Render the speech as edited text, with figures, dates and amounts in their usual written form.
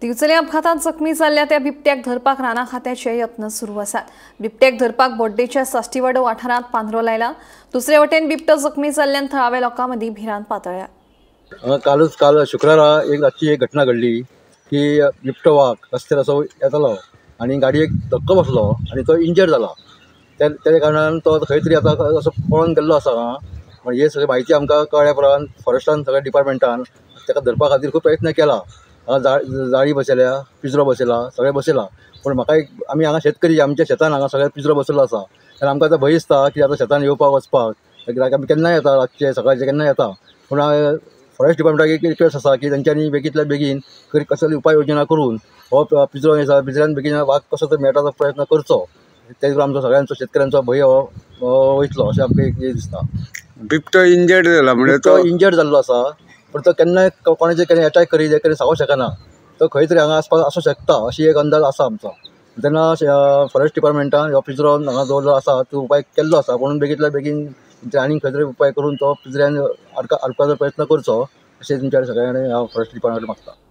दिवचले अपघातात जखमी जाल्ल्या त्या बिबट्याक धरपाक राना खात्याचे यत्न सुरू आसात। बिबट्याक धरपाक बोड्डेच्या साश्टीवाडो वाठारांत पांदरो लायला। दुसरे वटेन बिबटो जखमी जाल्ल्यान थळाव्या लोकां मदीं भिरांत पातळ्ळ्या। काल शुक्रारा एक रातची एक घटना घडली की बिबटो वाग रस्त्यार असो येतालो आनी गाडयेक धक्को बसलो आनी तो इंजर्ड जाला। त्या कारणान तो खंय तरी आतां असो पळोवन गेल्लो आसा। हे सगळी म्हायती आमकां कळ्ळ्या उपरांत फॉरेस्टान सगळ्या डिपार्टमेंटान ताका धरपा खातीर खूब प्रयत्न केला। जाळी बसयल्या, पिंजरो बसयला, सगळें बसयला। पूण म्हाका एक आमी हांगा शेतकरी, आमच्या शेतान हांगा सगळें पिंजरो बसयलो आसा। आनी आमकां आतां भंय दिसता की आतां शेतान येवपाक वचपाक आमी केन्नाय येता, रातचे सकाळचे केन्नाय येता। पूण फॉरेस्ट डिपार्टमेंटाक एक रिक्वेस्ट आसा की तेंच्यांनी बेगींतल्या बेगीन कसली उपाय योजना करून हो पिंजरो आसा, पिंजऱ्यान बेगीन वाग कसो तरी मेळटा तो प्रयत्न करचो। तेजे आमचो सगळ्यांचो शेतकऱ्यांचो भंय हो वयतलो अशें आमकां एक दिसता। बिबटो इंजर्ड जाला म्हणजे तो इंजर्ड जाल्लो आसा, पूण तो केन्नाय कोणाचेर केन्ना एटॅक करीत केन्ना सांगूंक शकना। तो खंय तरी हांगा आसपास आसूं शकता अशी एक अंदाज आसा आमचो। तेन्ना फॉरेस्ट डिपार्टमेंटान हो पिंजरो हांगा दवरलो आसा, तो उपाय केल्लो आसा, पूण बेगींतल्या बेगीन आनी खंय तरी उपाय करून तो पिंजऱ्यान अडकपाचो प्रयत्न करचो अशें तुमच्या सगळ्या कडेन हांव फॉरेस्ट डिपार्टमेंट मागता।